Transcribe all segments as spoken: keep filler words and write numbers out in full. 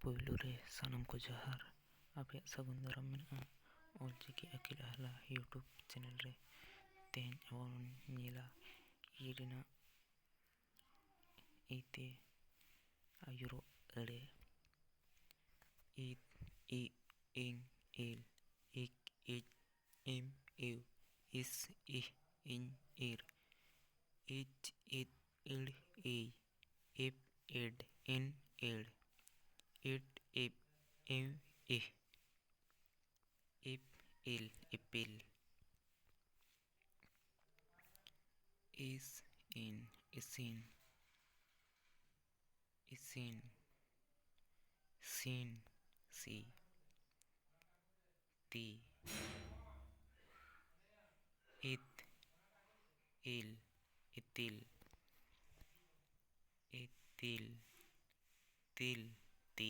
ᱯᱳᱭᱞᱳ ᱨᱮ ᱥᱟᱱᱟᱢ ᱠᱚ ᱡᱚᱦᱟᱨ, ᱟᱯᱮᱭᱟᱜ ᱥᱟᱹᱜᱩᱱ ᱫᱟᱨᱟᱢ ᱢᱮᱱᱟᱜᱼᱟ ᱚᱞᱪᱤᱠᱤ ᱟᱹᱠᱤᱞ ᱟᱦᱞᱟ YouTube ᱪᱮᱱᱮᱞ ᱨᱮ᱾ ᱛᱮᱦᱮᱧ ᱟᱵᱚ ᱵᱚᱱ ᱧᱮᱞᱟ ᱤ ᱨᱮᱱᱟᱜ ᱤ ᱛᱮ ᱟᱹᱭᱩᱨᱚᱜ ᱟᱹᱲᱟᱹ᱾ ᱤᱫ, ᱤ, ᱤᱝ, ᱤᱞ, ᱤᱠ, ᱤᱡ, ᱤᱢ, ᱤᱣ, ᱤᱥ, ᱤᱦ, ᱤᱧ, ᱤᱨ, ᱤᱪ, ᱤᱫ, ᱤᱲ, ᱤᱭ, ᱤᱯ, ᱤᱰ, ᱤᱱ, ᱤᱲ, ᱤᱴ, ᱤᱯ, ᱤᱣ, ᱤᱦ, ᱤᱯ, ᱤᱞ, ᱤᱯᱤᱞ᱾ ᱤᱥ, ᱤᱱ, ᱤᱥᱤᱱ, ᱤᱥᱤᱱ, ᱥᱤᱱ, ᱥᱤ, ᱛᱤ, ᱤᱛ, ᱤᱞ, ᱤᱛᱤᱞ, ᱤᱛᱤᱞ, ᱛᱤᱞ, ᱛᱤ,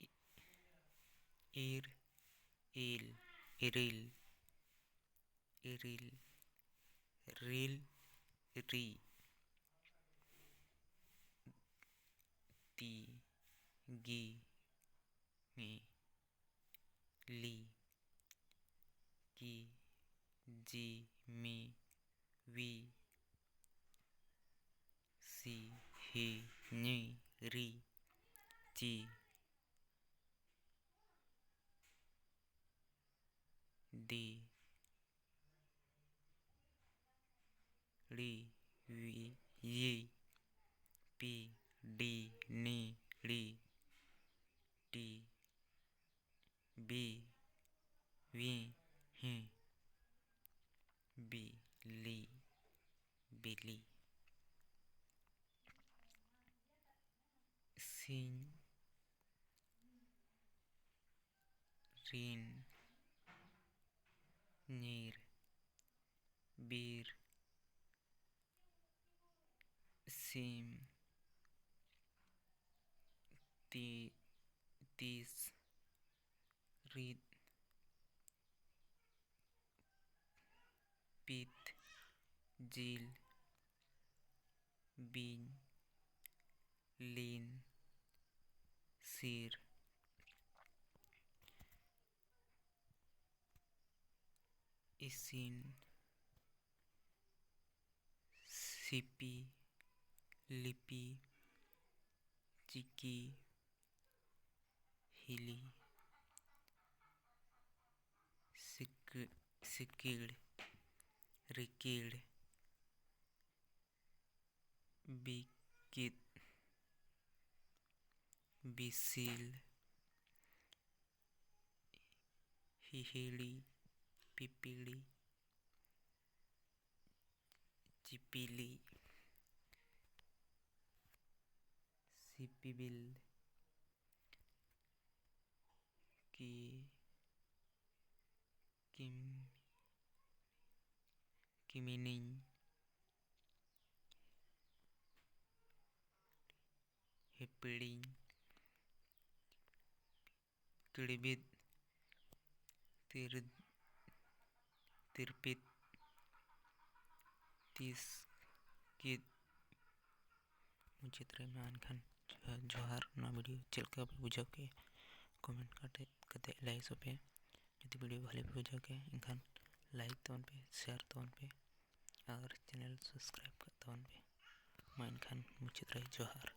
ᱤ-, ᱤᱨ, ᱤᱞ, ᱤᱨᱤᱞ, ᱤᱨᱤᱞ, ᱨᱤᱞ, ᱨᱤ, ᱛᱤ, ᱜᱤ, ᱢᱤ, ᱞᱤ, ᱠᱤ, ᱡᱤ, ᱢᱤ, ᱣᱤ, ᱥᱤ, ᱦᱤ, ᱧᱤ, ᱨᱤ, ᱪᱤ, ᱫᱤ, ᱲᱤ, ᱣᱤ, ᱭᱤ, ᱯᱤ, ᱰᱤ, ᱱᱤ, ᱲᱤ, ᱴᱤ, ᱵᱤ, ᱣᱤ, ᱦᱤ, ᱵᱤᱞᱤ, ᱵᱤᱞᱤ᱾ ᱥᱤᱧ, ᱨᱤᱱ, ᱧᱤᱨ, ᱵᱤᱨ, ᱥᱤᱢ, ᱛᱤ-, ᱛᱤᱥ, ᱨᱤᱫ, ᱯᱤᱛ, ᱡᱤᱞ, ᱵᱤᱧ, ᱞᱤᱱ, ᱥᱤᱨ, ᱤᱥᱤᱱ, ᱥᱤᱯᱤ, ᱞᱤᱯᱤ, ᱪᱤᱠᱤ, ᱦᱤᱞᱤ, ᱥᱤᱠᱤᱲ, ᱨᱤᱠᱤᱲ, ᱵᱤᱠᱤᱛ, ᱵᱤᱥᱤᱞ, ᱦᱤᱦᱤᱲᱤ, ᱯᱤᱯᱤᱲᱤ, ᱪᱤᱯᱤᱞᱤ, ᱥᱤᱯᱤᱵᱤᱞ, ᱠᱤ, ᱠᱤᱢ, ᱠᱤᱢᱤᱱᱤᱧ, ᱦᱤᱯᱤᱲᱤᱧ, ᱠᱤᱲᱵᱤᱫ, ᱛᱤᱨ, ᱛᱤᱨᱯᱤᱛ, ᱛᱤᱥᱠᱤᱛ᱾ ᱢᱩᱪᱟᱹᱫ ᱨᱮ ᱢᱟ ᱮᱱᱠᱷᱟᱱ ᱡᱚᱦᱟᱨ᱾ ᱱᱚᱣᱟ ᱵᱷᱤᱰᱤᱭᱳ ᱪᱮᱫ ᱞᱮᱠᱟ ᱯᱮ ᱵᱩᱡᱷᱟᱹᱣ ᱠᱮᱫᱼᱟ, ᱠᱚᱢᱮᱱᱴ ᱠᱟᱛᱮ, ᱠᱟᱛᱮ ᱞᱟᱹᱭ ᱥᱚᱫᱚᱨ ᱯᱮ᱾ ᱡᱩᱫᱤ ᱵᱷᱤᱰᱤᱭᱳ ᱵᱷᱟᱞᱮ ᱯᱮ ᱵᱩᱡᱷᱟᱹᱣ ᱠᱮᱫᱼᱟ, ᱮᱱᱠᱷᱟᱱ ᱞᱟᱭᱤᱠ ᱛᱟᱵᱚᱱ ᱯᱮ, ᱥᱮᱭᱟᱨ ᱛᱟᱵᱚᱱ ᱯᱮ ᱟᱨ ᱪᱮᱱᱮᱞ ᱥᱟᱵᱥᱠᱨᱟᱭᱤᱵ ᱠᱟᱜ ᱛᱟᱵᱚᱱ ᱯᱮ᱾ ᱢᱟ ᱮᱱᱠᱷᱟᱱ ᱢᱩᱪᱟᱹᱫ ᱨᱮ ᱡᱚᱦᱟᱨ᱾